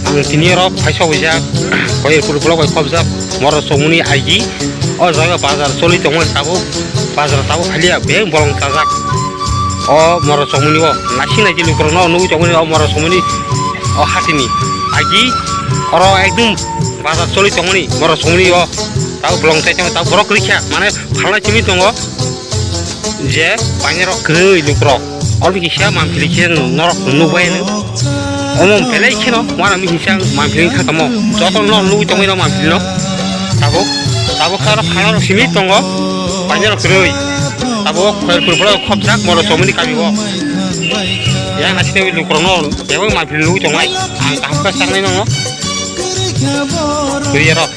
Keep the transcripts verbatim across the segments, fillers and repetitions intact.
Ang tini oro phaisa wijak, Khairpur block bai khobjak, Morosomuni aigi. O jaga bazar choli tongmani tabuk, bazar tabuk haliya, beng bolong chajak. O Morosomuni o, naising naising lukurokno nugwi tongmani o Morosomuni o hatini aigi. Oro ekdum bazar choli tongmani Morosomuni o, tabuk bolong chai tongmani, tabuk borok rikha, mane phalnai simi tongo. Je painirok kwrwi lukurok, oro kisa manpili khe norok nukbai no. Omo belai kheno uanami hinsa manpili wngkha tamo. Joto no nugwi tongwi no manpili no. Tabuk, tabuk khe oro phanarok simi tongo, painirok kwrwi. Tabuk Khairpur borok khobjak Morosomuni kami o. Yang naisingwi lukurok no bebak manpili nugwi tongnai. Ang kaham khe saknai nokno. Kwrwi oro.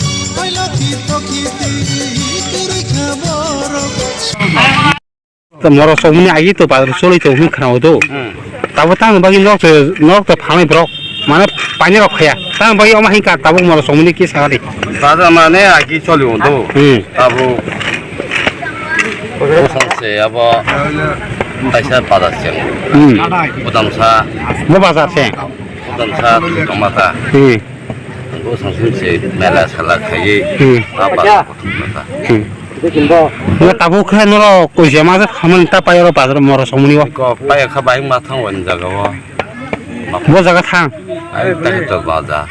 Morosomuni agi to bazar choli to hwn khna do. Hmm. Tabo tang bagi nok to, nok to phanai borok. Mane painirok khaya. Tang bagi omo hinka tabuk Morosomuni ki sagari. Bazar mane agi choli do. Hmm. Tabuk. Bosang se abo taisa bazar se. Hmm. Bodamsa. Bo bazar se. Bodamsa tomata. Hmm. Bosang se mela sala khaye. Hmm. Abo bazar tomata. Hmm. Nga tabuk khe norok koise ma jak khamani ta pai oro bazar Morosomuni o. Ko pai kha bai ma thang wan jaga o. Bo jaga thang. Ai ta to bazar.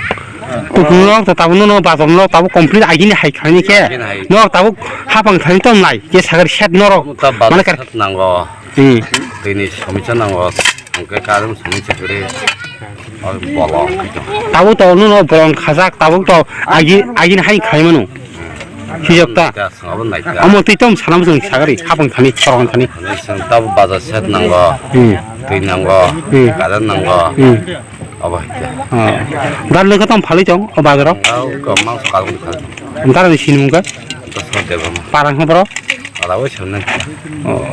Kutung norok ta tabuk no bazar norok tabuk complete agini hai khani khe. Agini hai. Norok tabuk hapang thani tom nai khe sagar set norok. Ta bazar mane kar set nango. Hmm. Tini somicha nango. Hwnkhe karon somicha kwrwi. Tabuk to nono bolong khajak, tabuk to agi, agini hai khai mano. Sijak ta. Abo naikha. Omo twi tom sana bwswng sagari, hapang thani, sorong thani. Tabuk bazar set nango. Hmm. Twi nango. Hmm. Karon nango. Hmm. Abo hai khe. Oh. Dar lwkha tom phalwi tong, o bazaro? Ang khe mang karon kha. Dar ni sinimung khe? Parang khe boro? Parang oi sanai. Oh.